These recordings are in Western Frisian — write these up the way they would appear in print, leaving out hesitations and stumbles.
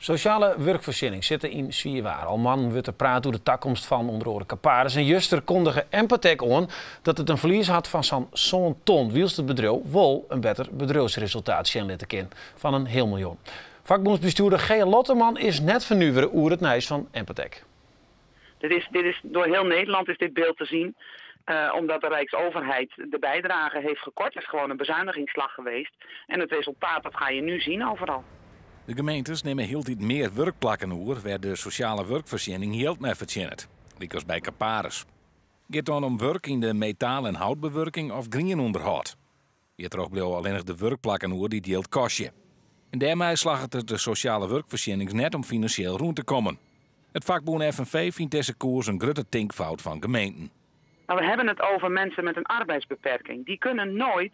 Sosjale wurkfoarsjennings sitte yn swier waar. Al moannen wurdt der praat oer de takomst fan ûnder oare Caparis en juster kondige Empatec oan dat it in ferlies hat fan sa'n sân ton, wylst it bedriuw wol in better bedriuwsresultaat sjen litte kin fan in heal miljoen. Fakbûnsbestjoerder Gea Lotterman is net fernuvere oer it nijs fan Empatec. Dit is, dit is, door heel Nederland is dit beeld te zien. Omdat de Rijksoverheid de bijdrage heeft gekort. Het is gewoon een bezuinigingsslag geweest. En het resultaat dat ga je nu zien overal. De gemeentes nimme hieltyd mear wurkplakken oer wêr't de sosjale wurkfoarsjenning jild mei fertsjinnet, lykas by Caparis. Giet dan om wurk yn de metaal en houtbewurking of grienûnderhâld. Hjirtroch bliuwe allinnich de wurkplakken oer dy't jild kostje. En dêrmei slagget it de sosjale wurkfoarsjennings net om finansjeel rûn te kommen. It fakbûn FNV fynt dizze koers in grutte tinkfout fan gemeenten. Maar we hebben het over mensen met een arbeidsbeperking. Die kunnen nooit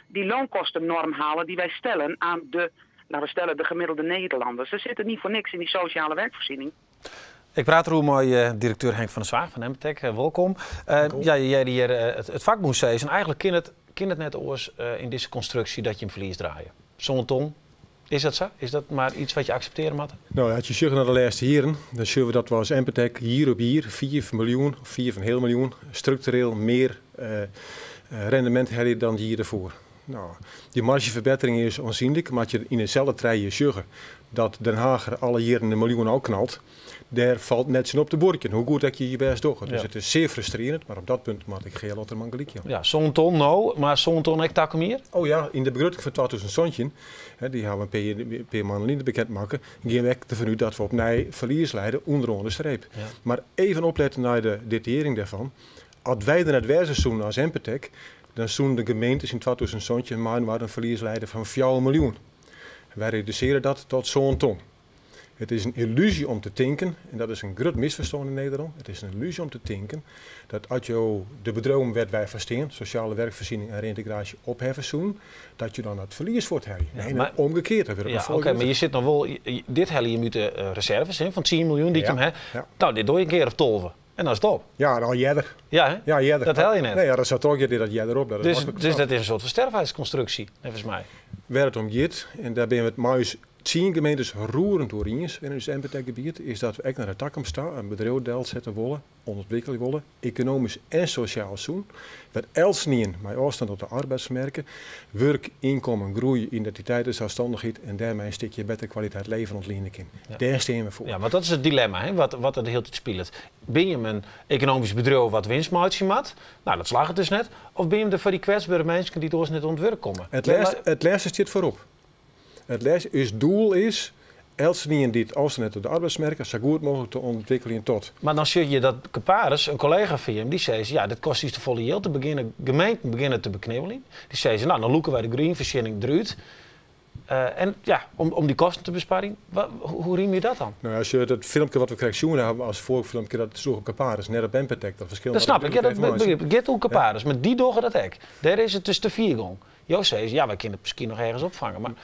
die loonkostennorm halen die wij stellen aan de, laten we stellen, de gemiddelde Nederlander. Ze zitten niet voor niks in die sociale werkvoorziening. Ik praat deroer mei direkteur Henk van der Zwaag fan Empatec. Wolkom. Ja, je hearde hjir it fakbûn sizzen. Eigenlik kin it, kin it net oars yn dizze konstruksje dat jim ferlies draaie. Sân ton, is dat sa? Is dat mar yts wat je akseptearje moatte? No, as je sjogge nei de lêste jierren, dan sjogge we dat we as Empatec jier op jier 5 miljoen of 5,5 miljoen struktureel mear rendemint helje dan it jier derfoar. No, dy marzjeferbettering is oansienlik, mar as je yn deselde trije jier sjogge dat Den Haag alle jierren in miljoen ôfknalt, dêr falt net tsjin op te buorkjen, hoe goed dat je je bêst dogge. Dus it is sear frustrearjend, mar op dat punt moat ik Gea Lotterman gelyk jaan. Ja, sân ton no, mar sân ton ek takom jier? Oh ja, yn de begrutting fan 2017, dy hawwe we in pear moannen lyn bekend makke, gean we ek derfan út dat we opnij ferlies lije ûnderoan de streep. Mar even oplette nei de detaillearring dêrfan. As wy der net wêze soenen as Empatec, dan soenen de gemeentes yn 2017 mei-inoar in ferlies lije fan 4 miljoen. Wy redusearje dat tot sân ton. It is in yllúzje om te tinken, en dat is in grut misferstân yn Nederlân, it is in yllúzje om te tinken dat as jo de bedriuwen wêr't wy foar stean, sosjale werkfoarsiening en reyntegraasje, opheffe soenen, dat je dan dat ferlies fuorthelje. Nee, nee, omgekeard, dat wurdt Ja, oké, mar je sit noch wol, dit helje jim út de reserves fan 10 miljoen dy't jim ha. No, dit dogge je in kear of 12. En dan is it op. Ja, al earder. Ja, hè? Ja, earder. Dat helje je net. Nee, ja, dat sa trochgiet is dat earder op. Dat is Dus dat is in soart fan sterfheidskonstruksje, neffens my. Wêr't it om giet, en dêr binne we it mei ús 10 gemeentes roerend oer iens yn ús Empatec-gebiet, is dat we ek nei de takomst ta in bedriuw delsette wolle, ûntwikkelje wolle, ekonomysk en sosjaal sûn, wêr't eltsenien mei ôfstân tot de arbeidsmerke wurk, ynkommen, groei, identiteit en selsstannichheid en dêrmei in stikje bettere kwaliteit leven ûntliene kin. Dêr stean we foar. Ja, want dat is it dilemma, hè, wat der de hiele tiid spilet. Binne jim in ekonomysk bedriuw wat winst meitsje moat? No, dat slagget dus net. Of binne jim der foar dy kwetsbere minsken dy't oars net oan it wurk komme? It lêste stiet foarop. It lêste, ús doel is eltsenien dy't ôfstân hat op de arbeidsmerk sa goed mooglik te ûntwikkeljen tot. Mar dan sjogge je dat Caparis, in kollega fan jim, dy sizze, ja, dit kostet ús te folle jild. Der begjinne gemeenten begjinne te beknibbeljen. Dy sizze, no, dan lûke wy de grienfoarsjenning derút. En ja, om dy kosten te besparjen. Hoe rymje dat dan? No ja, sjoch, dat filmke wat we krekt sjoen hawwe as foarfilmke, dat sloech op Caparis, net op Empatec. Dat ferskil Dat snap ik, ja, dat begryp ik. Giet oer Caparis, mar dy dogge dat ek. Dêr is it dus te fier gong. Jo sizze, ja, wy kinne it miskien noch ergens opfange, mar.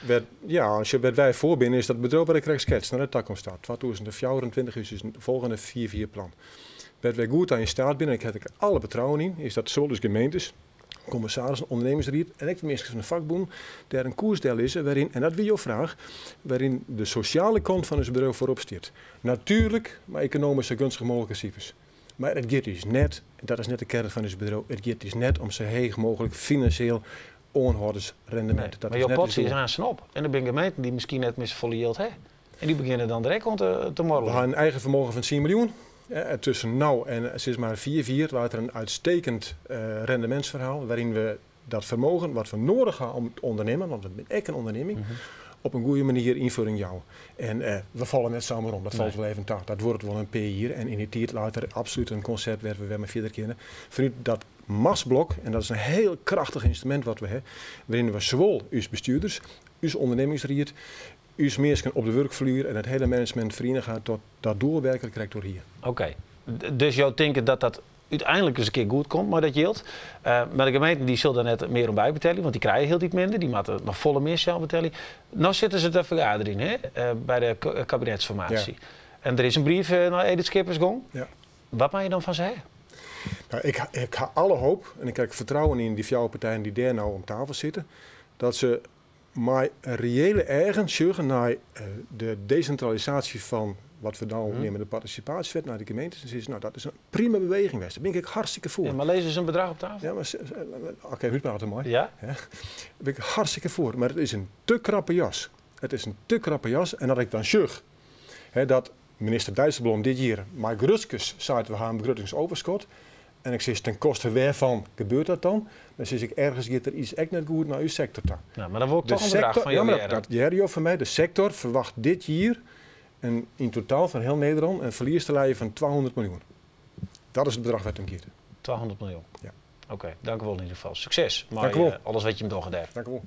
Ja, sjoch, wêr't wy foar binne is dat bedriuw wat ik krekt sketst, nei de takomst ta. 2024 is ús folgjende fiifjierplan. Wêr't wy goed ta yn steat binne, en ik ha der alle betrouwen yn, is dat sawol ús gemeentes, kommissarissen, ûndernimmingsried en ek de minsken fan de fakbûn dêr in koers dellizze wêryn, en dat wie jo fraach, wêryn de sosjale kant fan ús bedriuw foarop stiet. Natuerlik mei ekonomysk sa gunstige mooglike sifers. Mar it giet ús net, en dat is net de kearn fan ús bedriuw, it giet ús net om sa heech mooglik finansjeel oanhâldersrendemint. Nee, mar jo potsje is aansten op. En der binne gemeenten dy't miskien net mear safolle jild ha. En dy begjinne dan der ek oan te morreljen. We ha in eigen fermogen fan 10 miljoen. Tusken no en sis mar 5 jier leit der in uitstekend rendementsferhaal wêryn we dat fermogen wat we noadich ha om te ûndernimmen, want we binne ek in ûndernimming, op in goede manier ynfulling jouwe. En we falle net samar om, dat falt wol even ta. Dat duorret wol in pear jier en yn dy tiid leit der absolút in konsept wêr't we wer mei fierder kinne. Fanút dat machtsblok, en dat is in hiel krachtich ynstrumint wat we ha, wêryn we sawol ús bestjoerders, ús ûndernimmingsried, ús minsken op de wurkflier en it hiele management feriene ha tot dat doel werklik krekt oer hie. Oké, dus jo tinke dat dat úteinlik ris in kear goed komt mei dat jild. Mar de gemeenten dy sille der net mear oan bybetelje, want dy krije hieltyd minder. Dy moatte noch folle mear sels betelje. No sitte se te fergaderjen, hè, by de kabinetsformaasje. En der is in brief nei Edith Schippers gong. Wat moatte je dan fan se ha? No, ik ha alle hoop en ik ha ek fertrouwen yn dy fjouwer partijen dy't dêr no om tafel sitte, dat se. Mei reële eagen sjogge nei de desintralisaasje fan wat we dan neame de participatiewet nei de gemeentes en sizze, no dat is in prima beweging west. Dêr bin ik hartstikke foar. Ja, mar lizze se in bedrach op tafel? Ja, mar oké, útprate mei. Ja? Ja. Dêr bin ik hartstikke foar, mar it is in te krappe jas. It is in te krappe jas en as ik dan sjoch, hè, dat minister Dijsselbloem dit jier mei grutskens seit we ha in begruttingsoverskot en ik sis ten koste wêrfan gebeurt dat dan? Dan sis ik ergens giet der iets ek net goed nei ús sektor ta. Nou, mar dan wol ik De toch in bedrach sektor, fan ja, jo mar hearre. dat hearre jo fan my, de sektor ferwacht dit jier in, yn totaal fan hiel Nederlân in ferlies te lijen fan 200 miljoen. Dat is it bedrach wêr't it om giet. 200 miljoen? Ja. Oké, dank u wol yn ieder gefal. Sukses mei Dank u wol. alles wat jim dogge dêr. Dank u wol.